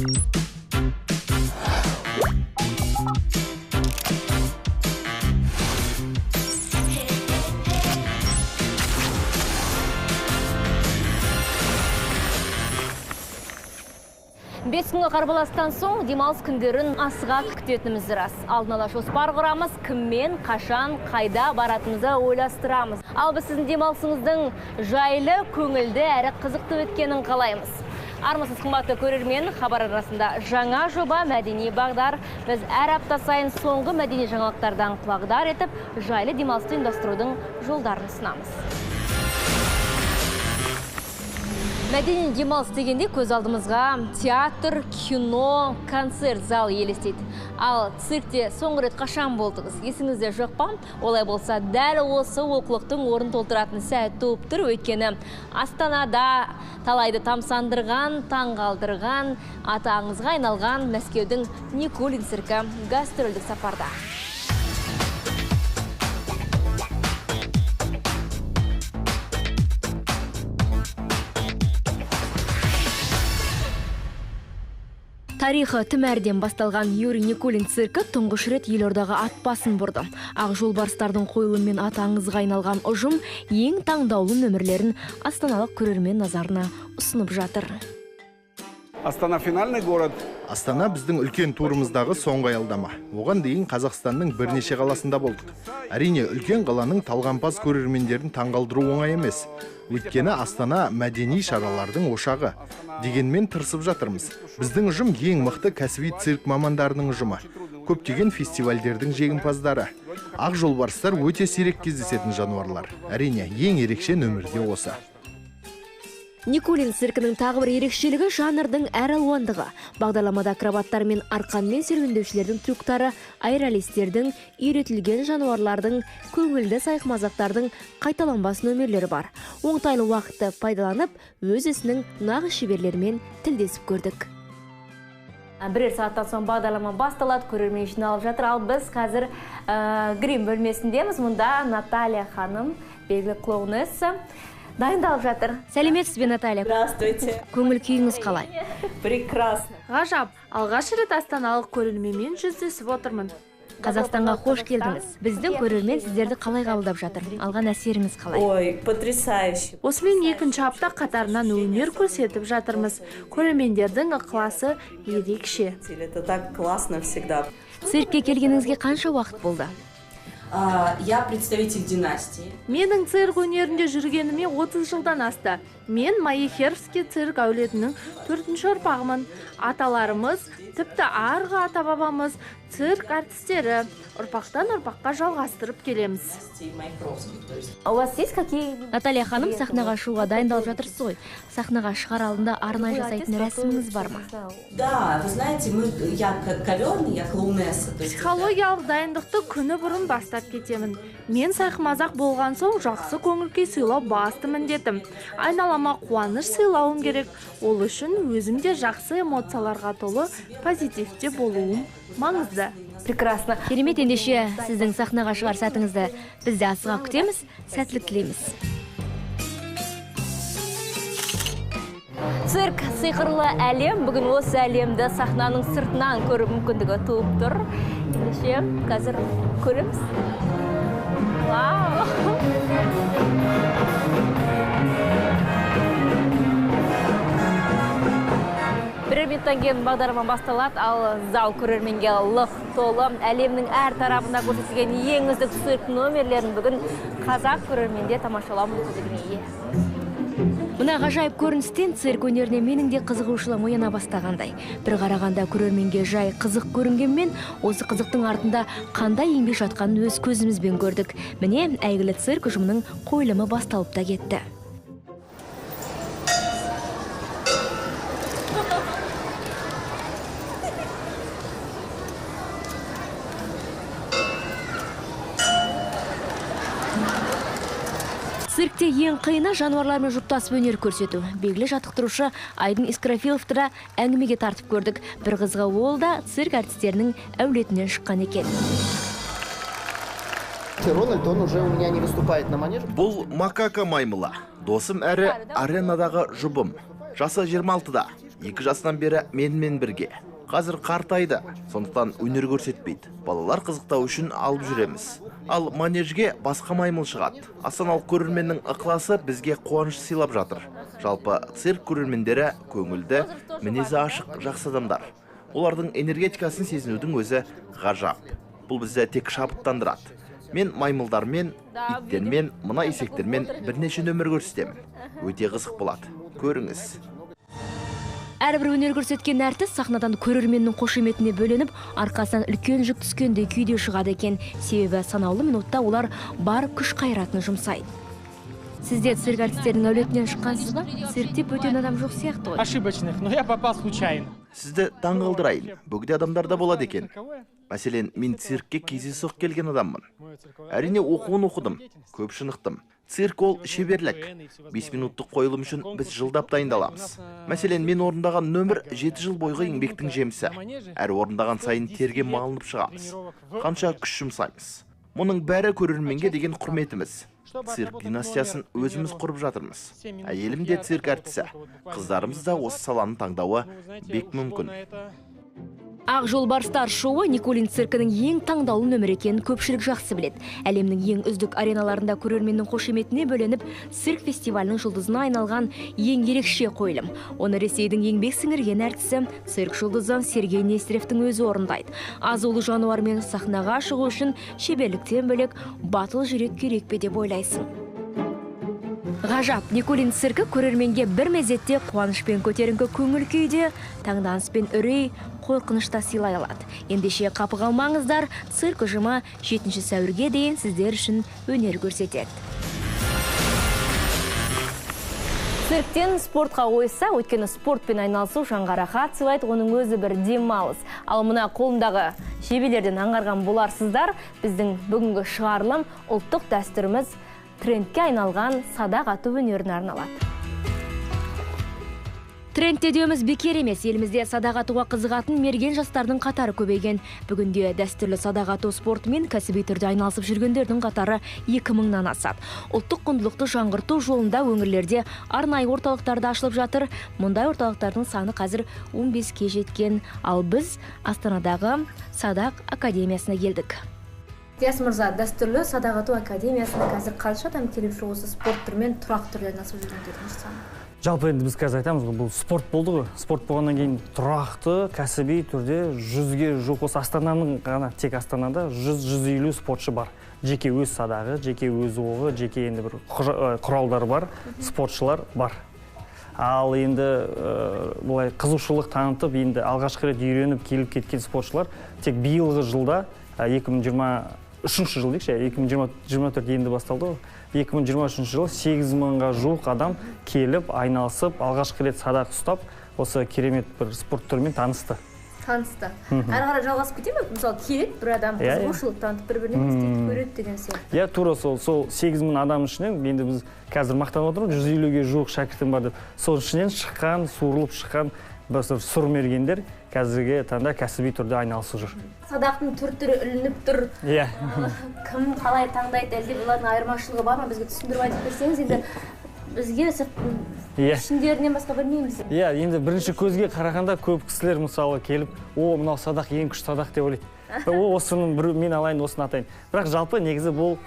5 күнгі қарбаластан соң демалыс күндерін асыға күтетініміз рас. Алдын ала жоспар құрамыз, кіммен, қашан, қайда баратынымызды ойластырамыз. Ал біз сіздің демалысыңыздың жайлы, көңілді әрі қызықты өткенін қалаймыз. Армысыз, қымбатты көрермен! Хабар арнасында жаңа жоба, «Мәдени бағдар». Біз әр апта сайын соңғы мәдени жаңалықтардан құлағдар етіп, жайлы демалысты ұйымдастырудың жолдарын ұсынамыз. Мәдени демалыс дегенде көз алдымызға театр, кино, концерт залы елестейді. Ал циркте соңғы рет қашан болдыңыз? Есіңізде жоқ па? Олай болса, дәл осы олқылықтың орнын толтыратын сәт туып тұр. Өйткені Астанада талайды тамсандырған, таңғалдырған, аты аңызға айналған Мәскеудің Никулин циркі гастрольдік сапарда. Тарихы тым әріден басталған Юрий Никулин циркі тұңғыш рет елордаға ат басын бұрды. Ақ жолбарыстардың қойылымымен аты аңызға айналған ұжым ең таңдаулы нөмірлерін астаналық көрермен назарына ұсынып жатыр. Астана — финальный город. Астана — біздің үлкен турымыздағы соңғы аялдама. Оған дейін Қазақстанның бірнеше қаласында болдық. Әрине, үлкен қаланың талғампаз көрермендерін таңғалдыру оңай емес. Өйткені Астана — мәдени шаралардың ошағы. Дегенмен тырысып жатырмыз. Біздің ұжым — ең мықты кәсіби цирк мамандарының ұжымы. Көптеген фестивальдердің жеңімпаздары. Ақ жолбарыстар — өте сирек кездесетін жануарлар. Әрине, ең ерекше нөмір де осы. Никулин циркінің тағы бір ерекшелігі — жанрдың әралуандығы. Бағдарламада акробаттар мен арқанмен серуендеушілердің трюктары, аэриалистердің, үйретілген жануарлардың, көңілді сайқымазақтардың қайталанбас нөмірлері бар. Оңтайлы уақытты пайдаланып, өз ісінің нағыз шеберлерімен тілдесіп көрдік. Бірер сағаттан соң бағдарлама басталады, көрермен жиналып жатыр. Ал біз қазір грим бөлмесіндеміз. Мұнда Наталья ханым, белгілі клоунесса, дайындалып жатыр. Сәлеметсіз бе, Наталья? Здравствуйте. Көңіл күйіңіз қалай? Прекрасно. Ғажап! Алғаш рет астаналық көрерменмен жүздесіп отырмын. Қазақстанға қош келдіңіз! Біздің көрермен сіздерді қалай қабылдап жатыр? Алған әсеріңіз қалай? Ой, потрясающе. Осымен екінші апта қатарынан өнер көрсетіп жатырмыз. Көрермендердің ықыласы ерекше. Это так классно всегда. Циркке келгеніңізге қанша уақыт болды? Я представитель династии. Менің цирк өнерінде жүргеніме 30 жылдан асты. Мен Майхеровский цирк әулетінің төртінші ұрпағымын. Аталарымыз, тіпті арғы ата бабамыз цирк әртістері. Ұрпақтан ұрпаққа жалғастырып келеміз. Майхеровских, то есть. А у вас есть какие? Наталья ханым, сахнаға шығуға дайындалып жатырсыз ғой. Сахнаға шығар алдында арнайы жасайтын рәсіміңіз бар ма? Да, вы знаете, я коверный, я клоунесса. То есть Психологиялық дайындықты күні бұрын бастап кетемін. Мен сайқымазақ болған соң, жақсы көңіл күй сыйлау басты міндетім. Айналама қуаныш сыйлауым керек. Ол үшін өзім де жақсы эмоцияларға толы позитивте болуым маңызды. Прекрасно. Керемет! Ендеше, сіздің сахнаға шығар сәтіңізді біз де асыға күтеміз, сәттілік тілейміз. Цирк — сиқырлы әлем. Бүгін осы әлемді сахнаның сыртынан көру мүмкіндігі туып тұр. Ендеше, қазір көреміз. Вау! Бірер минуттан кейін бағдарлама басталады, ал зал көрерменге лық толы. Әлемнің әр тарапында көрсетілген ең үздік цирк номерлерін бүгін қазақ көрерменде тамашалау мүмкіндігіне ие. Мына ғажайып көріністен цирк өнеріне менің де қызығушылығым ояна бастағандай. Бір қарағанда көрерменге жай қызық көрінгенмен, осы қызықтың артында қандай еңбек жатқанын өз көзімізбен көрдік. Міне, әйгілі цирк ұжымының қойылымы басталып та кетті. Циркте ең қиыны — жануарлармен жұптасып өнер көрсету. Белгілі жаттықтырушы Айдын Исрафиловты да әңгімеге тартып көрдік. Бір қызығы, ол да цирк әртістерінің әулетінен шыққан екен. Рональд, он уже у меня не выступает на манеже. Бұл макака маймылы. Досым әрі аренадағы жұбым. Жасы 26-да. 2 жасынан бері менімен бірге. Қазір қартайды, сондықтан өнер көрсетпейді. Балалар қызықтау үшін алып жүреміз. Ал манежге басқа маймыл шығады. Астаналық көрерменнің ықыласы бізге қуаныш сыйлап жатыр. Жалпы цирк көрермендері көңілді, мінезі ашық жақсы адамдар. Олардың энергетикасын сезінудің өзі ғажап. Бұл бізді тек шабыттандырады. Мен маймылдармен, иттермен, мына есектермен бірнеше нөмір көрсетемін. Өте қызық болады. Көріңіз. Әрбір өнер көрсеткен әртіс сахнадан көрерменнің қошеметіне бөленіп, арқасынан үлкен жүк түскендей күйде шығады екен. Себебі санаулы минутта олар бар күш қайратын жұмсайды. Сіз де цирк әртістерінің әулетінен шыққансыз ба? Циркте бөтен адам жоқ сияқты ғой. Ошибочных, но я попал случайно. Сізді таңғалдырайын. Бөгде адамдар да болады екен. Мәселен, мен циркке кездейсоқ келген адаммын. Әрине оқуын оқыдым, көп шынықтым. Цирк ол шеберлік. 5 минуттық қойылым үшін біз жылдап дайындаламыз. Мәселен, мен орындаған нөмір 7 жыл бойғы еңбектің жемісі. Әр орындаған сайын терге малынып шығамыз. Қанша күш жұмсаймыз. Мұның бәрі көрерменге деген құрметіміз. Цирк династиясын өзіміз құрып жатырмыз. Әйелім де цирк әртісі. Қыздарымыз да осы саланы таңдауы бек мүмкін. Ақ жолбарыстар шоуы Никулин циркінің ең таңдаулы нөмірі екенін көпшілік жақсы біледі. Әлемнің ең үздік ареналарында көрерменнің қошеметіне бөленіп, цирк фестивалінің жұлдызына айналған ең ерекше қойылым. Оны Ресейдің еңбек сіңірген әртісі, цирк жұлдызы Сергей Нестеровтің өзі орындайды. Азулы жануармен сахнаға шығу үшін шеберліктен бөлек батыл жүрек керек пе деп ойлайсың. Ғажап, Никулин циркі көрерменге бір мезетте қуаныш пен көтеріңкі көңіл күйде, таңданыс пен үрей, қорқыныш та сыйлай алады. Ендеше қапы қалмаңыздар, цирк ұжымы 7 сәуірге дейін сіздер үшін өнер көрсетеді. Цирктен спортқа ойса, өйткені спортпен айналысу жанға рахат сыйлайды, оның өзі бір демалыс. Ал мына қолымдағы жебелерден аңғарған боларсыздар, біздің бүгінгі шығарылым ұлттық дәстүріміз трендке айналған садақ ату өнеріне арналады. Трендте деуіміз бекер емес, елімізде садақ атуға қызығатын мерген жастардың қатары көбейген. Бүгінде дәстүрлі садақ ату спортымен кәсіби түрде айналысып жүргендердің қатары 2000-нан асады. Ұлттық құндылықты жаңғырту жолында өңірлерде арнайы орталықтар да ашылып жатыр. Мұндай орталықтардың саны қазір 15-ке жеткен. Ал біз Астанадағы Садақ академиясына келдік. Диас мырза, дәстүрлі садақ ату академиясына қазір қанша адам келіп жүр, осы спорт түрімен тұрақты түрде айналысып жүргендердің саны? Жалпы енді біз қазір айтамыз ғой, бұл спорт болды ғой. Спорт болғаннан кейін тұрақты кәсіби түрде 100-ге жуық, осы Астананың ғана, тек Астанада 100-150 спортшы бар. Жеке өз садағы, жеке өз оғы, жеке енді бір құралдары бар, спортшылар бар. Ал енді былай қызушылық танытып, енді алғашқы рет үйреніп келіп кеткен спортшылар тек биылғы жылда 2023 жыл дейікші, 2024 енді басталды ғой. 2023 жылы 8000-ға жуық адам келіп, айналысып, алғашқы рет садақ ұстап, осы керемет бір спорт түрімен танысты. Танысты. Әрі қарай жалғасып кете ме? Мысалы, келеді бір адам, қызығушылық танытып, бір-бірінен істейді, көреді деген сияқты. Иә, тура сол 8000 адам ішінен, енді біз қазір мақтанып отырмыз, 150-ге жуық шәкіртім бар деп. Сол ішінен шыққан, суырылып шыққан сұр мергендер қазіргі таңда кәсіби түрде айналысып жүр. Садақтың түр-түрі ілініп тұр. Иә. Кім қалай таңдайды, әлде бұлардың айырмашылығы бар ма? Бізге түсіндіріп айтып берсеңіз, енді бізге ішіндерінен басқа білмейміз. Иә, енді бірінші көзге қарағанда көп кісілер мысалы келіп, о, мынау садақ ең күшті садақ деп ойлайды. О, осының бір мен алайын, осыны атайын. Бірақ жалпы негізі бұл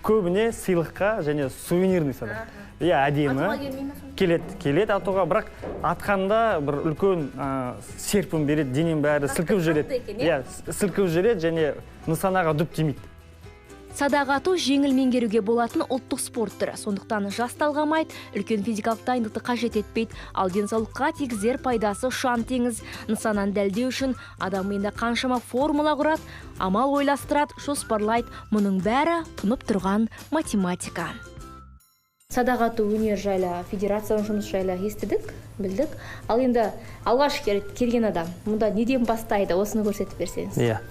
көбіне сыйлыққа және сувенирный садақ. Иә, әдемі. Келеді, келеді атуға, бірақ атқанда бір үлкен серпін береді, денем бәрі сілкіп жүреді. Иә, сілкіп жүреді және нысанаға дүп тимейді. Садақ ату жеңіл меңгеруге болатын ұлттық спорт түрі. Сондықтан жас талғамайды, үлкен физикалық дайындықты қажет етпейді. Ал денсаулыққа тигізер пайдасы ұшан теңіз. Нысананы дәлдеу үшін адам миында қаншама формула құрады, амал ойластырады, жоспарлайды. Мұның бәрі тұнып тұрған математика. Садақ ату өнер жайлы, федерацияның жұмысы жайлы естідік, білдік. Ал енді алғаш келген адам мұнда неден бастайды, осыны көрсетіп берсеңіз. Иә,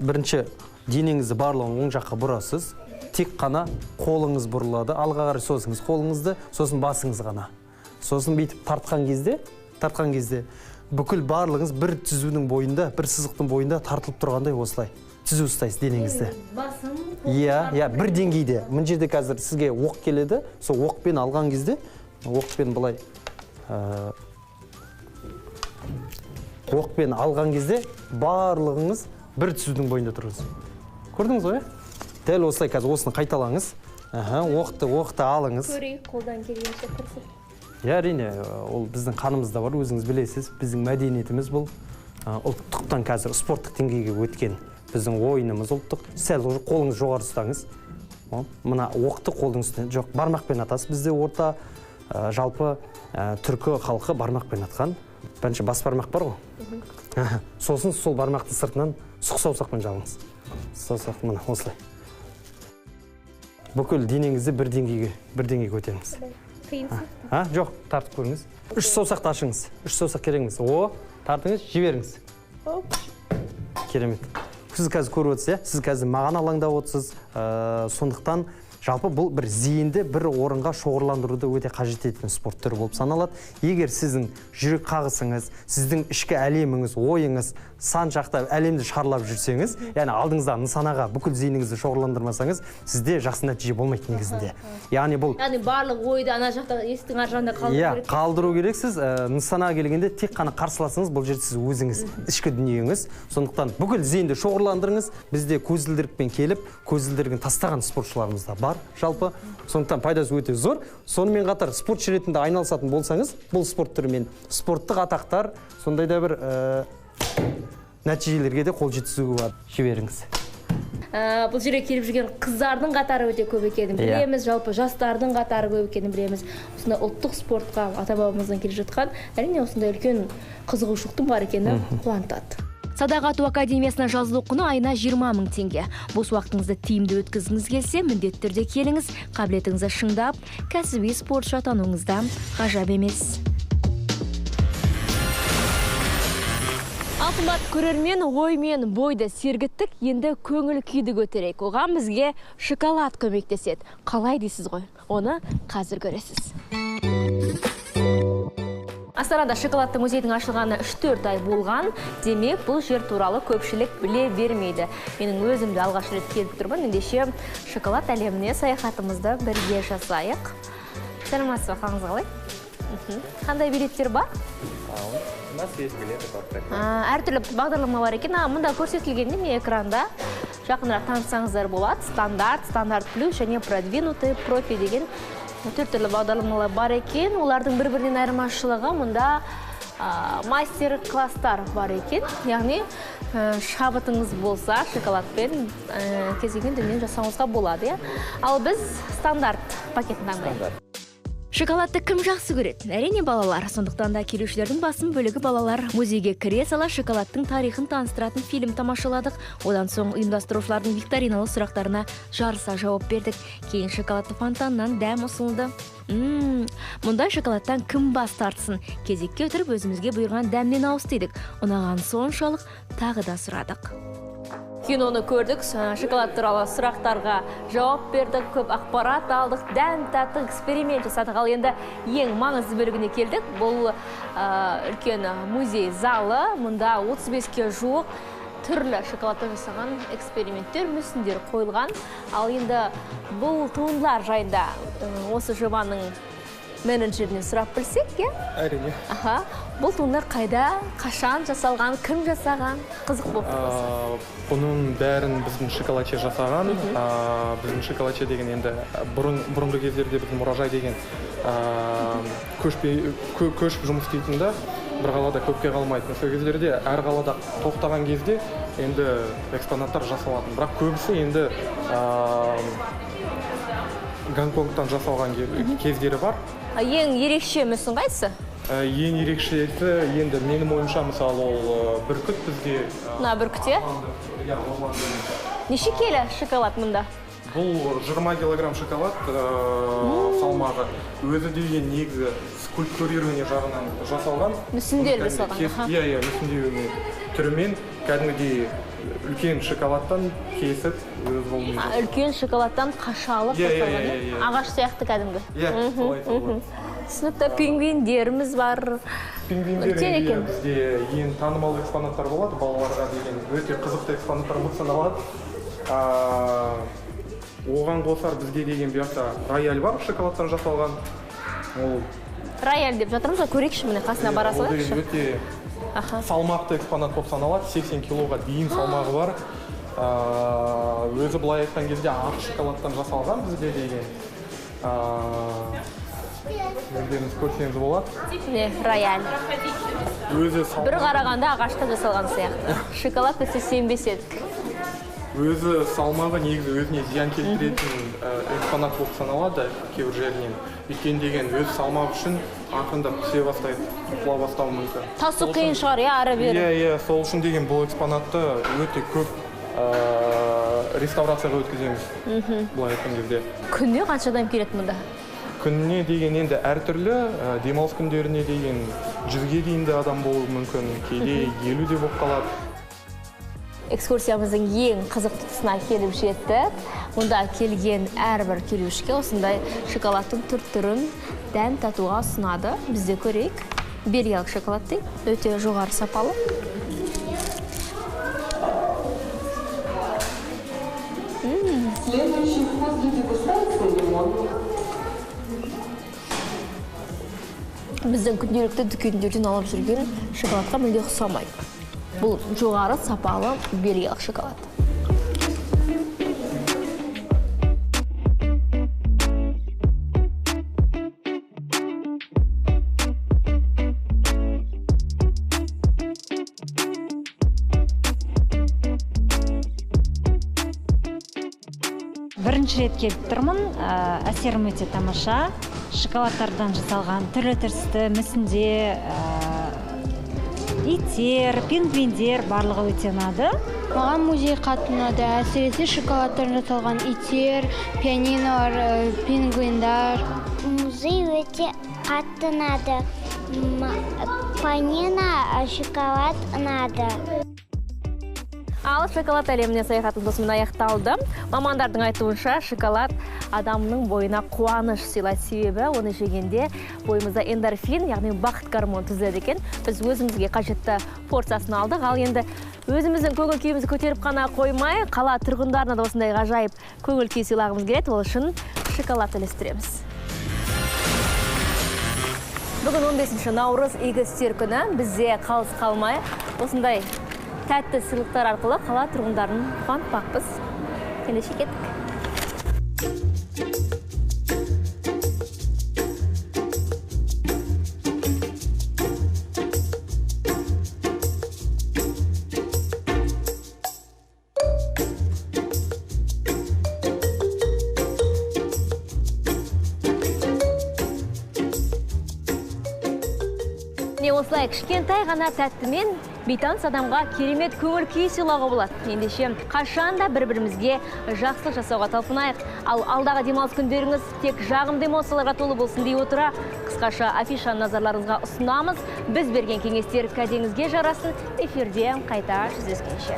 бірінші денеңізді барлығын оң жаққа бұрасыз, тек қана қолыңыз бұрылады, алға қарай созыңыз қолыңызды, сосын басыңыз ғана. Сосын бүйтіп тартқан кезде бүкіл барлығыңыз бір түзудің бойында, бір сызықтың бойында тартылып тұрғандай осылай түзу ұстайсыз денеңізді. Басым, иә, иә, бір деңгейде. Мына жерде қазір сізге оқ келеді, сол оқпен алған кезде, оқпен былай Оқпен алған кезде барлығыңыз бір түзудің бойында тұрыңыз. Көрдіңіз ғой, Дәл осылай қазір осыны қайталаңыз. Оқты алыңыз. Көрейік, қолдан келгенше тырысып. Иә, әрине, ол біздің қанымызда бар, өзіңіз білесіз. Біздің мәдениетіміз бұл. Ұлттықтан қазір спорттық деңгейге өткен біздің ойынымыз ұлттық. Сәл қолыңыз жоғары ұстаңыз. Мына оқты қолдың үстіне, жоқ, бармақпен атасыз. Бізде орта жалпы түркі халқы бармақпен атқан. Бірінші бас бармақ бар ғой. Сосын сол бармақты сыртынан сұқ саусақпен жалыңыз. Саусақ мына осылай. Бүкіл денеңізді бір деңгейге көтеріңіз. Қиын сияқты. Жоқ, тартып көріңіз. Үш саусақты ашыңыз. Үш саусақ керек емес. О, тартыңыз, жіберіңіз. Керемет. Сіз қазір көріп отырсыз, иә? Сіз қазір маған алаңдап отырсыз. Сондықтан жалпы бұл бір зейінді бір орынға шоғырландыруды өте қажет ететін спорт түрі болып саналады. Егер сіздің жүрек қағысыңыз, сіздің ішкі әлеміңіз, ойыңыз сан жақта әлемді шарлап жүрсеңіз, яғни алдыңызда нысанаға бүкіл зейініңізді шоғырландырмасаңыз, сізде жақсы нәтиже болмайды негізінде. Яғни бұл яғни барлық ойды ана жақта есіктің ар жағында қалдыру керек. Қалдыру керексіз. Нысанаға келгенде тек қана қарсыласыңыз, бұл жерде сіз өзіңіз, ішкі дүниеңіз. Сондықтан бүкіл зейінді шоғырландырыңыз. Бізде көзілдірікпен келіп, көзілдірігін тастаған спортшыларымыз да бар жалпы. Сондықтан пайдасы өте зор. Сонымен қатар спортшы ретінде айналысатын болсаңыз, бұл спорт түрімен спорттық атақтар, сондай да бір нәтижелерге де қол жеткізуге болады. Жіберіңіз. Бұл жерге келіп жүрген қыздардың қатары өте көп екенін білеміз, жалпы жастардың қатары көп екенін білеміз. Осындай ұлттық спортқа ата-бабамыздан келе жатқан, әрине осындай үлкен қызығушылықтың бар екені қуантады. Садақ ату академиясына жазылу құны айына 20 000 теңге. Бос уақытыңызды тиімді өткізгіңіз келсе, міндетті түрде келіңіз, қабілетіңізді шыңдап, кәсіби спортшы атануыңыз да ғажап емес. Қымбат көрермен, ой мен бойды сергіттік, енді көңіл күйді көтерейік. Оған бізге шоколад көмектеседі. Қалай дейсіз ғой? Оны қазір көресіз. Астанада шоколадты музейдің ашылғаны 3-4 ай болған. Демек, бұл жер туралы көпшілік біле бермейді. Менің өзім де алғаш рет келіп тұрмын. Ендеше шоколад әлеміне саяхатымызды бірге жасайық. Сәлеметсіз бе, қалыңыз қалай? Қандай билеттер бар? У нас есть билеты по программе. Әртүрлі бағдарлама бар екен. Мұнда көрсетілгенде міне экранда жақынырақ танысаңыздар болады. Стандарт, стандарт плюс және продвинутый профи деген төрт түрлі бағдарламалар бар екен. Олардың бір-бірінен айырмашылығы мұнда мастер-класстар бар екен. Яғни шабытыңыз болса, шоколадпен кез келген дүниені жасауыңызға болады. Ал біз стандарт пакетін таңдаймыз. Шоколадты кім жақсы көреді? Әрине балалар. Сондықтан да келушілердің басым бөлігі балалар. Музейге кіре сала шоколадтың тарихын таныстыратын фильм тамашаладық. Одан соң ұйымдастырушылардың викториналы сұрақтарына жарыса жауап бердік. Кейін шоколадты фонтаннан дәм ұсынылды. Мұндай шоколадтан кім бас тартсын? Кезекке отырып өзімізге бұйырған дәмнен ауыз тидік. Ұнаған соншалық тағы да сұрадық. Киноны көрдік, шоколад туралы сұрақтарға жауап бердік, көп ақпарат алдық, дәм таттық, эксперимент жасадық. Ал енді ең маңызды бөлігіне келдік. Бұл үлкен музей залы. Мұнда 35-ке жуық түрлі шоколадтан жасаған эксперименттер, мүсіндер қойылған. Ал енді бұл туындылар жайында осы жобаның менеджерінен сұрап білсек, иә? Әрине. Аха. Бұл туындылар қайда, қашан жасалған, кім жасаған? Қызық болып тұр. Бұның бәрін біздің шоколадшы жасаған. Біздің шоколадшы деген енді бұрынғы кездерде біздің мұражай деген көшіп жұмыс істейтін да, бір қалада көпке қалмайтын. Сол кездерде әр қалада тоқтаған кезде енді экспонаттар жасалатын. Бірақ көбісі енді Гонконгтан жасалған кездері бар. Ең ерекше мүсін қайсысы? Ең ерекшесі енді менің ойымша, мысалы, ол бүркіт бізде. Мына бүркіт, иә? Иә, орлан. Неше келі шоколад мұнда? Бұл 20 килограмм шоколад салмағы. Өзі деген негізі скульптурирование жағынан жасалған. Мүсінделіп жасалған. Иә, иә, мүсіндеуіне түрімен кәдімгідей үлкен шоколадтан кесіп өз қолымен. Үлкен шоколадтан қашалып жасалған, ағаш сияқты кәдімгі. Иә, солай солай. Түсінікті. Пингвиндеріміз бар. Пингвиндер бізде ең танымал экспонаттар болады, балаларға деген өте қызықты экспонаттар болып саналады. Оған қосар бізге деген бұл жақта рояль бар, шоколадтан жасалған. Ол Рояль деп жатырмыз ғой, көрейікші, міне қасына бара салайықшы. Ол деген өте салмақты экспонат болып саналады, 80 килоға дейін салмағы бар. Өзі былай айтқан кезде ақ шоколадтан жасалған бізде деген. Өздеріңіз көрсеңіз болады. Міне рояль. Өзі бір қарағанда ағаштан жасалған сияқты. Шоколад десе сенбес едік. Өзі салмағы негізі өзіне зиян келтіретін экспонат болып саналады кейбір жерінен. Өйткені деген өз салмағы үшін ақырындап түсе бастайды, құла бастауы мүмкін. Тасу қиын шығар, иә, ары бері. Иә, иә, сол үшін деген бұл экспонатты өте көп реставрацияға өткіземіз. Былай айтқан кезде. Күніне қанша адам келеді мұнда? Күніне деген енді әртүрлі, демалыс күндеріне деген 100-ге дейін де адам болуы мүмкін, кейде 50 де болып қалады. Экскурсиямыздың ең қызықты тұсына келіп жеттік. Мұнда келген әрбір келушіге осындай шоколадтың түр-түрін дәм татуға ұсынады. Біз де көрейік. Бельгиялық шоколад дейді, өте жоғары сапалы. Следующий вкус для дегустации лимон. Біздің күнделікті дүкендерден алып жүрген шоколадқа мүлде ұқсамайды. Бұл жоғары сапалы бельгиялық шоколад. Бірінші рет келіп тұрмын, әсерім өте тамаша. Шоколадтардан жасалған түрлі түсті мүсіндер, иттер, пингвиндер барлығы өте ұнады. Маған музей қатты ұнады, әсіресе шоколадтан жасалған иттер, пианинолар, пингвиндар. Музей өте қатты ұнады. Пианино, шоколад ұнады. Ал шоколад әлеміне саяхатымыз осымен аяқталды. Мамандардың айтуынша, шоколад адамның бойына қуаныш сыйлайды. Себебі оны жегенде бойымызда эндорфин, яғни бақыт гормоны түзіледі екен. Біз өзімізге қажетті порциясын алдық. Ал енді өзіміздің көңіл күйімізді көтеріп қана қоймай, қала тұрғындарына да осындай ғажайып көңіл күй сыйлағымыз келеді. Ол үшін шоколад үлестіреміз. Бүгін 15 наурыз игі істер күні. Бізде қалыс қалмай осындай тәтті сыйлықтар арқылы қала тұрғындарын қуантпақпыз. Ендеше кеттік. Міне осылай кішкентай ғана тәттімен бейтаныс адамға керемет көңіл күй сыйлауға болады. Ендеше қашан да бір-бірімізге жақсылық жасауға талпынайық. Ал алдағы демалыс күндеріңіз тек жағымды эмоцияларға толы болсын дей отыра, қысқаша афишаны назарларыңызға ұсынамыз. Біз берген кеңестер кәдеңізге жарасын. Эфирде қайта жүздескенше.